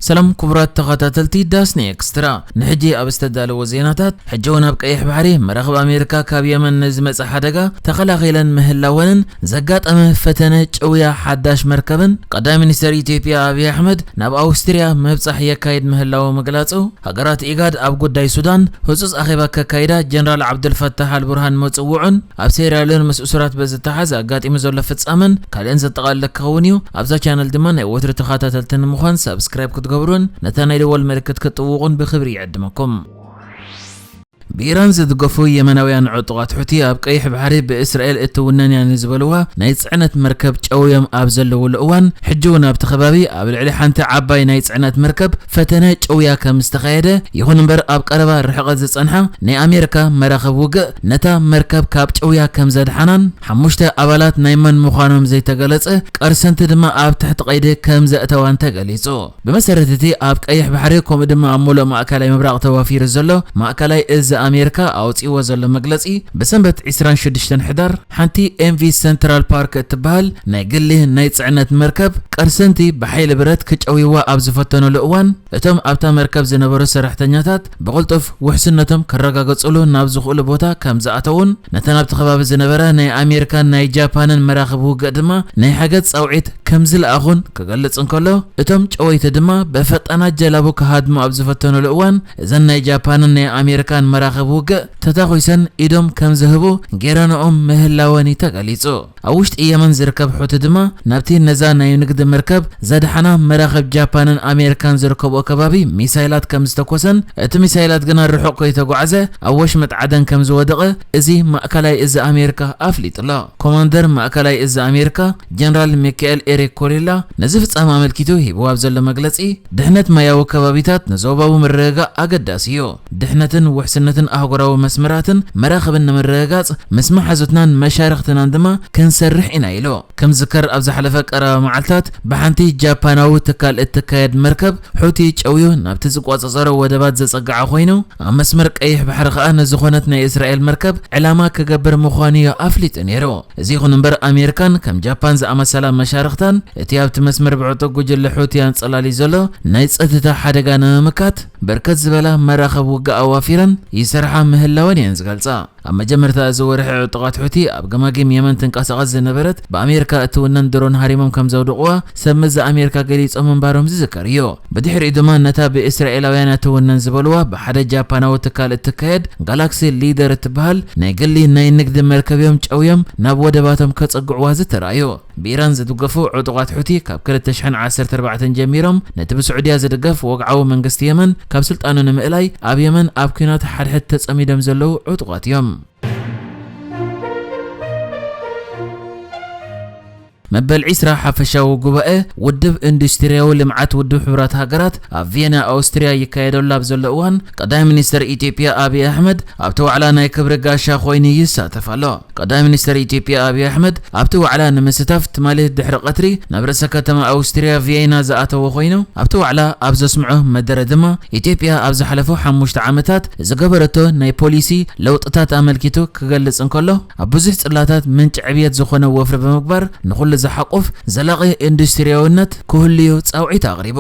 ሰላም ክቡራት ተኸታተልቲ ዳስኒ ኤክስትራ፣ ንሕጂ ኣብ ዝተዳለወ ዜናታት፣ ሕጂ እውን ኣብ ቀይሕ ባሕሪ መራኽብ ኣሜሪካ ካብ የመን ንዝመጸ ሓደጋ ተኸላኺለን ምህላወንን ዘጋጠመ ፈተነ ጭውያ ሓዳሽ መርከብን ቀዳማይ ሚኒስተር ኢትዮጵያ ኣብይ ኣሕመድ ናብ ኣውስትርያ ምብጻሕ የካይድ ምህላዉ ምግላጹ፣ ሃገራት ኢጋድ ኣብ ጉዳይ ሱዳን ህጹጽ ኣኼባ ከካይዳ ጀነራል ዓብዱልፈታሕ ኣልቡርሃን ምጽውዑን ኣብ ሴራልዮን ምስ እሱራት ብዝተሓዝ ኣጋጢሙ ዘሎ ፍጻመን ካልእን ዘጠቓልል ክኸውን እዩ። ኣብዛ ቻነል ድማ ናይ ወትሩ ተኸታተልቲ ንምዃን ሳብስክራይብ ክትገብሩን ነታ ናይ ደወል ምልክት ክትጥውቑን ብኽብሪ ይዕድመኩም። ብኢራን ዝድገፉ የመናውያን ዕጡቓት ሑቲ ኣብ ቀይሕ ባሕሪ ብእስራኤል እትውነን እያ ንዝበልዋ ናይ ጽዕነት መርከብ ጨውዮም ኣብ ዘለውሉ እዋን፣ ሕጂ እውን ኣብቲ ከባቢ ኣብ ልዕሊ ሓንቲ ዓባይ ናይ ጽዕነት መርከብ ፈተነ ጭውያ ከም ዝተኻየደ፣ ይኹን እምበር ኣብ ቀረባ ርሕቐት ዝጸንሓ ናይ ኣሜሪካ መራኽብ ውግእ ነታ መርከብ ካብ ጭውያ ከም ዘድሓናን ሓሙሽተ ኣባላት ናይ መን ምዃኖም ዘይተገለጸ ቀርሰንቲ ድማ ኣብ ትሕቲ ቀይዲ ከም ዘእተዋን ተገሊጹ። ብመሰረት እቲ ኣብ ቀይሕ ባሕሪ ከምኡ ድማ ኣብ ሙሉእ ማእከላይ ምብራቕ ተዋፊሩ ዘሎ ማእከላይ እዚ ኣሜሪካ ኣውጺእዎ ዘሎ መግለጺ፣ ብሰንበት ዕስራን ሽዱሽተን ሕዳር ሓንቲ ኤምቪ ሰንትራል ፓርክ እትበሃል ናይ ግሊ ናይ ጽዕነት መርከብ ቀርሰንቲ ብሓይሊ ብረት ክጨውይዋ ኣብ ዝፈተኑሉ እዋን፣ እቶም ኣብታ መርከብ ዝነበሩ ሰራሕተኛታት ብቕልጡፍ ውሕስነቶም ከረጋገጹሉ ናብ ዝኽእሉ ቦታ ከም ዝኣተዉን፣ ነተን ኣብቲ ከባቢ ዝነበራ ናይ ኣሜሪካን ናይ ጃፓንን መራኽብ ውግእ ድማ ናይ ሓገዝ ጻውዒት ከም ዝለኣኹን ክገልጽ እንከሎ፣ እቶም ጨወይቲ ድማ ብፈጣናት ጀላቡ ክሃድሙ ኣብ ዝፈተኑሉ እዋን፣ እዘን ናይ ጃፓንን ናይ ኣሜሪካን መራኽብ ውግእ ተታኺሰን ኢዶም ከም ዝህቡ ጌረንኦም ምህላወን እዩ ተገሊጹ። ኣብ ውሽጢ የመን ዝርከብ ሑቲ ድማ ናብቲ ነዛ ናይ ንግዲ መርከብ ዘድሓና መራኽብ ጃፓንን ኣሜሪካን ዝርከብኦ ከባቢ ሚሳይላት ከም ዝተኮሰን፣ እቲ ሚሳይላት ግና ርሑቕ ከይተጓዕዘ ኣብ ወሽመጥ ዓደን ከም ዝወደቐ እዚ ማእከላይ እዚ ኣሜሪካ ኣፍሊጡ ኣሎ። ኮማንደር ማእከላይ እዚ ኣሜሪካ ጀነራል ሚካኤል ኤሪክ ኮሪላ ነዚ ፍጻመ ኣመልኪቱ ሂብዎ ኣብ ዘሎ መግለጺ፣ ድሕነት ማያዊ ከባቢታት ንዞባዊ ምርግጋእ ኣገዳሲ እዩ። ድሕነትን ውሕስነትን ኣህጉራዊ መስመራትን መራኽብን ንምርግጋጽ ምስ መሓዙትናን መሻርኽትናን ድማ ክንሰርሕ ኢና ኢሉ። ከም ዝከር ኣብ ዝሓለፈ ቀረባ መዓልታት ብሓንቲ ጃፓናዊ ትካል እትካየድ መርከብ ሑቲ ጨውዩ ናብቲ ዝቆጻጸሮ ወደባት ዘጸግዓ ኮይኑ፣ ኣብ መስመር ቀይሕ ባሕሪ ከኣ ንዝኾነት ናይ እስራኤል መርከብ ዕላማ ክገብር ምዃኑ እዩ ኣፍሊጡ ነይሩ። እዚ ይኹን እምበር ኣሜሪካን ከም ጃፓን ዝኣመሰላ መሻርኽታን እቲ ኣብቲ መስመር ብዕጡቕ ጉጅለ ሑቲ ኣንጸላልዩ ዘሎ ናይ ጸጥታ ሓደጋ ንምምካት ብርክት ዝበላ መራኸብ ውግእ ኣዋፊረን ይሰርሓ ምህላወን እየን ዝገልጻ። ኣብ መጀመርታ እዚ ወርሒ ዕጡቓት ሑቲ ኣብ ገማጊም የመን ትንቀሳቐስ ዝነበረት ብኣሜሪካ እትውነን ድሮን ሃሪሞም ከም ዘውድቕዋ ሰብ መዚ ኣሜሪካ ገሊጾም ምንባሮም ዝዝከር እዩ። ብድሕሪኡ ድማ ነታ ብእስራኤላውያን እትውነን ዝበልዋ ብሓደ ጃፓናዊ ትካል እትካየድ ጋላክሲ ሊደር እትበሃል ናይ ግሊ ናይ ንግዲ መርከብ እዮም ጨውዮም ናብ ወደባቶም ከጸግዕዋ ዝተራእዩ። ብኢራን ዝድገፉ ዕጡቓት ሑቲ ካብ ክልተ ሽሕን ዓሰርተ ኣርባዕተን ጀሚሮም ነቲ ብስዑድያ ዝድገፍ ወግዓዊ መንግስቲ የመን ካብ ስልጣኑ ንምእላይ ኣብ የመን ኣብ ኲናት ሓድሕድ ተጸሚዶም ዘለዉ ዕጡቓት እዮም። መበል ዕስራ ሓፈሻዊ ጉባኤ ውድብ ኢንዱስትርያዊ ልምዓት ውድብ ሕቡራት ሃገራት ኣብ ቪየና ኣውስትርያ ይካየደሉ ኣብ ዘሎ እዋን፣ ቀዳማይ ሚኒስተር ኢትዮጵያ ኣብይ ኣሕመድ ኣብቲ ዋዕላ ናይ ክብሪ ጋሻ ኮይኑ ይሳተፍ ኣሎ። ቀዳማይ ሚኒስተር ኢትዮጵያ ኣብይ ኣሕመድ ኣብቲ ዋዕላ ንምስታፍ ትማሊ ድሕሪ ቀትሪ ናብ ርእሰ ከተማ ኣውስትርያ ቪየና ዝኣተወ ኮይኑ፣ ኣብቲ ዋዕላ ኣብ ዘስምዖ መደረ ድማ ኢትዮጵያ ኣብ ዝሓለፉ ሓሙሽተ ዓመታት ዝገበረቶ ናይ ፖሊሲ ለውጥታት ኣመልኪቱ ክገልጽ እንከሎ፣ ኣብ ብዙሕ ጽላታት ምንጪ ዕብየት ዝኾነ ወፍሪ ብምግባር ንኹሉ ዝሓቁፍ ዘላቒ ኢንዱስትርያውነት ክህሉ'ዩ ጻውዒት ኣቕሪቡ።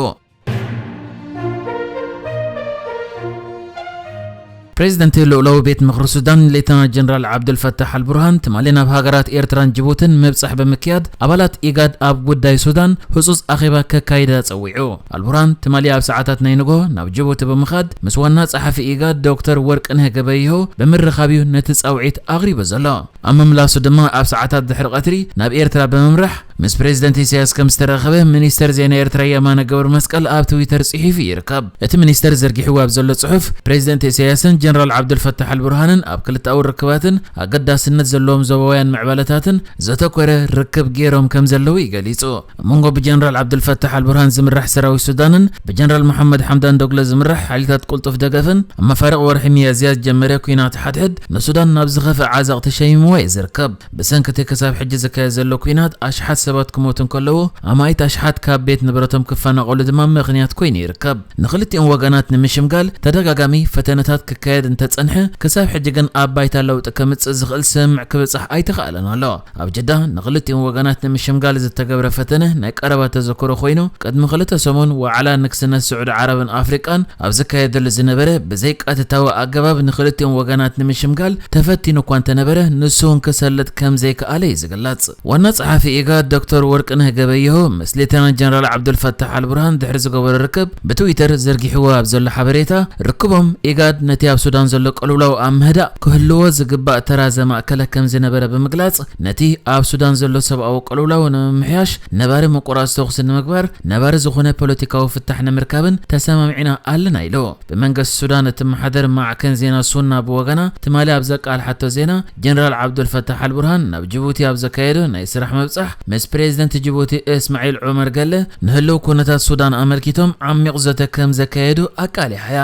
ፕሬዚደንት ልኡላዊ ቤት ምኽሪ ሱዳን ሌተና ጀነራል ዓብዱልፈታሕ ኣልቡርሃን ትማሊ ናብ ሃገራት ኤርትራን ጅቡትን ምብጻሕ ብምክያድ ኣባላት ኢጋድ ኣብ ጉዳይ ሱዳን ህጹጽ ኣኼባ ከካይዳ ጸዊዑ። ኣልቡርሃን ትማሊ ኣብ ሰዓታት ናይ ንግሆ ናብ ጅቡቲ ብምኻድ ምስ ዋና ጸሓፊ ኢጋድ ዶክተር ወርቅነህ ገበየሁ ብምርኻብ እዩ ነቲ ጻውዒት ኣቕሪቡ ዘሎ። ኣብ ምምላሱ ድማ ኣብ ሰዓታት ድሕሪ ቀትሪ ናብ ኤርትራ ብምምራሕ ምስ ፕሬዚደንት ኢሳያስ ከም ዝተራኸበ ሚኒስተር ዜና ኤርትራ የማነ ገብረመስቀል ኣብ ትዊተር ጽሒፉ ይርከብ። እቲ ሚኒስተር ዘርጊሕዎ ኣብ ዘሎ ጽሑፍ፣ ፕሬዚደንት ኢሳያስን ጀነራል ዓብዱልፈታሕ ኣልቡርሃንን ኣብ ክልተኣዊ ርክባትን ኣገዳስነት ዘለዎም ዞባውያን ምዕባለታትን ዘተኮረ ርክብ ገይሮም ከም ዘለዉ እዩ ገሊጹ። ኣብ መንጎ ብጀነራል ዓብዱልፈታሕ ኣልቡርሃን ዝምራሕ ሰራዊት ሱዳንን ብጀነራል መሓመድ ሓምዳን ዶግሎ ዝምራሕ ሓይልታት ቅልጡፍ ደገፍን ኣብ መፋርቕ ወርሒ ሚያዝያ ዝጀመረ ኲናት ሓድሕድ ንሱዳን ናብ ዝኸፍአ ዓዘቕቲ ሸሚምዋ እዩ ዝርከብ። ብሰንኪ እቲ ክሳብ ሕጂ ዝካየድ ዘሎ ኲናት ኣሽሓት ሰባት ክሞቱ እንከለዉ፣ ኣማኢት ኣሽሓት ካብ ቤት ንብረቶም ክፈናቐሉ ድማ ምኽንያት ኮይኑ ይርከብ። ንኽልቲኦም ወገናት ንምሽምጋል ተደጋጋሚ ፈተነታት ክካየድ እንተጸንሐ፣ ክሳብ ሕጂ ግን ኣብ ባይታ ለውጢ ከምጽእ ዝኽእል ስምምዕ ክብጻሕ ኣይተኻእለን ኣሎ። ኣብ ጅዳ ንኽልቲኦም ወገናት ንምሽምጋል ዝተገብረ ፈተነ ናይ ቀረባ ተዘክሮ ኮይኑ፣ ቅድሚ ክልተ ሰሙን ዋዕላ ንግስነት ስዑዲ ዓረብን ኣፍሪቃን ኣብ ዝካየደሉ ዝነበረ ብዘይቀጥታዊ ኣገባብ ንኽልቲኦም ወገናት ንምሽምጋል ተፈቲኑ እኳ እንተነበረ፣ ንሱ እውን ክሰልጥ ከም ዘይከኣለ እዩ ዝግለጽ። ዋና ጸሓፊ ኢጋድ ዶክተር ወርቅነህ ገበየሁ ምስ ሌተናንት ጀነራል ዓብዱልፈታሕ ኣልቡርሃን ድሕሪ ዝገበሮ ርክብ ብትዊተር ዘርጊሕዎ ኣብ ዘሎ ሓበሬታ፣ ርክቦም ኢጋድ ነቲ ኣብ ሱዳን ዘሎ ቅልውላው ኣብ ምህዳእ ክህልዎ ዝግባእ ተራ ዘማእከለ ከም ዝነበረ ብምግላጽ፣ ነቲ ኣብ ሱዳን ዘሎ ሰብኣዊ ቅልውላው ንምምሕያሽ፣ ነባሪ ምቁራጽ ተኹሲ ንምግባር፣ ነባሪ ዝኾነ ፖለቲካዊ ፍታሕ ንምርካብን ተሰማሚዕና ኣለና ኢሉ። ብመንግስቲ ሱዳን እትመሓደር ማዕከን ዜና ሱና ብወገና፣ ትማሊ ኣብ ዘቃልሓቶ ዜና፣ ጀነራል ዓብዱልፈታሕ ኣልቡርሃን ናብ ጅቡቲ ኣብ ዘካየዶ ናይ ስራሕ ምብጻሕ፣ ምስ ፕሬዝደንት ጅቡቲ እስማዒል ዑመር ገለ ንህልው ኩነታት ሱዳን ኣመልኪቶም ዓሚቕ ዘተ ከም ዘካየዱ ኣቃሊሓ እያ።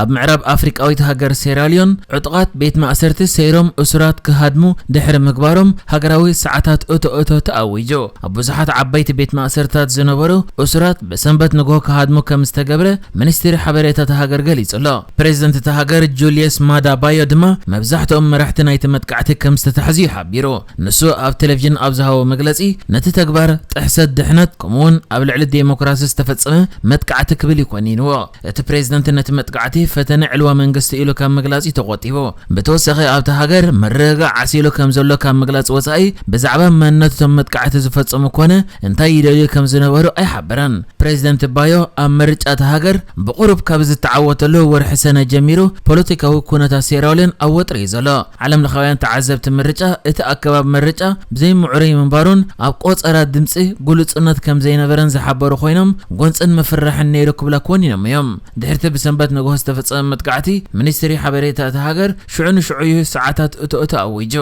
ኣብ ምዕራብ ኣፍሪቃዊት ሃገር ሴራልዮን፣ ዕጡቓት ቤት ማእሰርቲ ሰይሮም እሱራት ክሃድሙ ድሕሪ ምግባሮም፣ ሃገራዊ ሰዓታት እቶ እቶ ተኣዊጁ። ኣብ ብዙሓት ዓበይቲ ቤት ማእሰርታት ዝነበሩ እሱራት ብሰንበት ንግሆ ክሃድሙ ከም ዝተገብረ ሚኒስትሪ ሓበሬታ እታ ሃገር ገሊጹ ኣሎ። ፕሬዚደንት እታ ሃገር ጁልየስ ማዳ ባዮ ድማ፣ መብዛሕትኦም መራሕቲ ናይቲ መጥቃዕቲ ከም ዝተታሕዙ እዩ ሓቢሩ። ንሱ ኣብ ቴሌቪዥን ኣብ ዝሃቦ መግለጺ፣ ነቲ ተግባር ጥሕሰት ድሕነት፣ ከምኡ'ውን ኣብ ልዕሊ ዴሞክራሲ ዝተፈጸመ መጥቃዕቲ ክብል እዩ ኮኒንዎ። እቲ ፕሬዝደንት ነቲ መጥቃዕቲ ፈተነ ዕልዋ መንግስቲ ኢሉ ካብ ምግላጽ እዩ ተቖጢቡ። ብተወሳኺ ኣብታ ሃገር ምርግጋዕ ዓሲሉ ከም ዘሎ ካብ ምግላጽ ወጻኢ፣ ብዛዕባ መንነት እቶም መጥቃዕቲ ዝፈጸሙ ኮነ እንታይ ይደልዩ ከም ዝነበሩ ኣይሓበረን። ፕሬዝደንት ባዮ ኣብ ምርጫ እታ ሃገር ብቑሩብ ካብ ዝተዓወተሉ ወርሒ ሰነ ጀሚሩ፣ ፖለቲካዊ ኩነታት ሴራልዮን ኣብ ወጥሪ እዩ ዘሎ። ዓለም ለኻውያን ተዓዘብቲ ምርጫ፣ እቲ ኣከባብ ምርጫ ብዘይምዕሩይ ምንባሩን ኣብ ቆጸራ ድምጺ ግሉጽነት ከም ዘይነበረን ዝሓበሩ ኮይኖም፣ ጎንጽን ምፍርራሕን ነይሩ ክብላ ኮኒኖም እዮም። ድሕርቲ ብሰንበት ንግሆ ዝተፈጸመ መጥቃዕቲ፣ ሚኒስትሪ ሓበሬታ እታ ሃገር ሽዑ ንሽዑ እዩ ሰዓታት እቶ እቶ ኣዊጁ።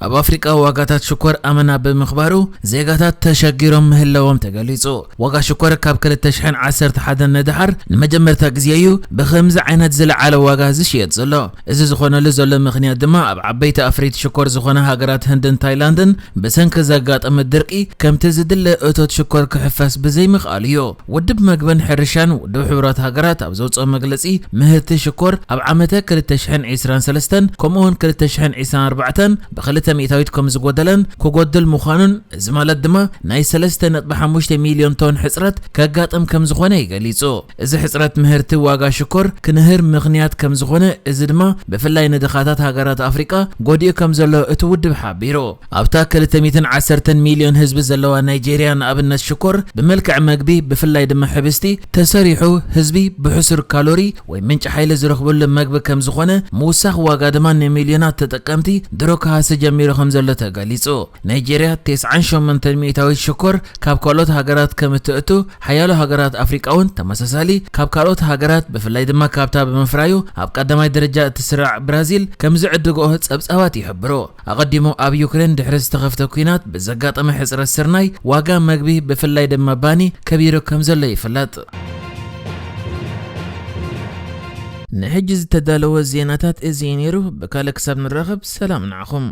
ኣብ ኣፍሪቃ ዋጋታት ሽኮር ኣመና ብምኽባሩ፣ ዜጋታት ተሸጊሮም ምህላዎም ተገሊጹ። ዋጋ ሽኮር ካብ ክልተ ሽሕን ዓሰርተ ሓደን ንደሓር ንመጀመርታ ግዜ እዩ ብኸምዚ ዓይነት ዝለዓለ ዋጋ ዝሽየጥ ዘሎ። እዚ ዝኾነሉ ዘሎ ምኽንያት ድማ፣ ኣብ ዓበይቲ ኣፍሪት ሽኮር ዝኾና ሃገራት ህንድን ታይላንድን ብሰንኪ ዘጋጠመ ድርቂ፣ ከምቲ ዝድለ እቶት ሽኮር ክሕፈስ ብዘይምኽኣሉ እዩ። ውድብ መግብን ሕርሻን ውድብ ሕቡራት ሃገራት ኣብ ዘውፅኦ መግለፂ፣ ምህርቲ ሽኮር ኣብ ዓመተ ክልተ ሽሕን ዕስራን ሰለስተን ከምኡውን ክልተ ሽሕን ዕስራን ኣርባዕተን ብኽልተ ሚእታዊት ከም ዝጎደለን ክጎድል ምዃኑን፣ እዚ ማለት ድማ ናይ ሰለስተ ነጥቢ ሓሙሽተ ሚልዮን ቶን ሕፅረት ከጋጥም ከም ዝኾነ እዩ ገሊፁ። እዚ ሕፅረት ምህርቲ ዋጋ ሽኮር ክንህር ምኽንያት ከም ዝኾነ፣ እዚ ድማ ብፍላይ ንድኻታት ሃገራት ኣፍሪቃ ጎዲኡ ከም ዘሎ እቲ ውድብ ሓቢሩ። ኣብታ ክልተ ሚእትን ዓሰርተን ሚልዮን ህዝቢ ዘለዋ ናይጄርያ ንኣብነት ሽኮር ብመልክዕ መግቢ ብፍላይ ድማ ሕብስቲ ተሰሪሑ ህዝቢ ብሕሱር ካሎሪ ወይ ምንጪ ሓይሊ ዝረኽበሉ መግቢ ከም ዝኾነ ምውሳኽ ዋጋ ድማ ንሚልዮናት ተጠቀምቲ ድሮ ክሃሲ ጀሚሩ ከም ዘሎ ተገሊጹ። ናይጄርያ ተስዓን ሸሞንተን ሚእታዊት ሽኮር ካብ ካልኦት ሃገራት ከም እትእቱ ሓያሎ ሃገራት ኣፍሪቃ እውን ተመሳሳሊ ካብ ካልኦት ሃገራት ብፍላይ ድማ ካብታ ብምፍራዩ ኣብ ቀዳማይ ደረጃ እትስራዕ ብራዚል ከም ዝዕድግኦ ጸብጻባት ይሕብሩ። ኣቐዲሙ ኣብ ዩክሬን ድሕሪ ዝተኸፍተ ኲናት ብዘጋጠመ ሕጽረት ስርናይ፣ ዋጋ መግቢ ብፍላይ ድማ ባኒ ከቢሩ ከም ዘሎ ይፍለጥ። ንሕጂ ዝተዳለወ ዜናታት እዚ እዩ ነይሩ። ብካልእ ክሳብ ንራኸብ ሰላም ንዓኹም።